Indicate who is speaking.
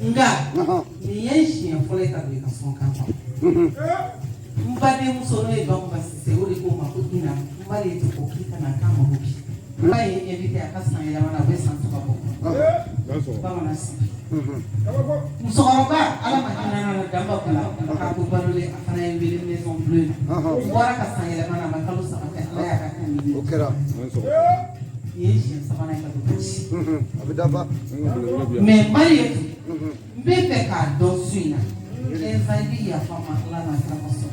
Speaker 1: Nga nin ye siɲɛ fɔlɔ ye ka don i ka sɔn kan kɔnɔ n badenmuso n'o ye Bakuba Sise o de ko n ma ko Ina n ba de ko k'i ka na k'a mago bi n ba ye invité a ka san yɛlɛma na a bɛ san 3 bɔ bamanan sigi musokɔrɔba ala ma hinɛ na danba kula k'a to balolen a fana ye n wele maison bleue la n bɔra ka san yɛlɛma na a ma kalo 3 kɛ ala y'a ka kan ɲini
Speaker 2: O kɛra.
Speaker 1: Nin ye siɲɛ sabanan ye ka don Kati
Speaker 2: A bɛ dafa.
Speaker 1: Mais Marietou n bɛ fɛ k'a dɔn su in na Kenza i bɛ yafa n ma ala n'a kira kosɔn.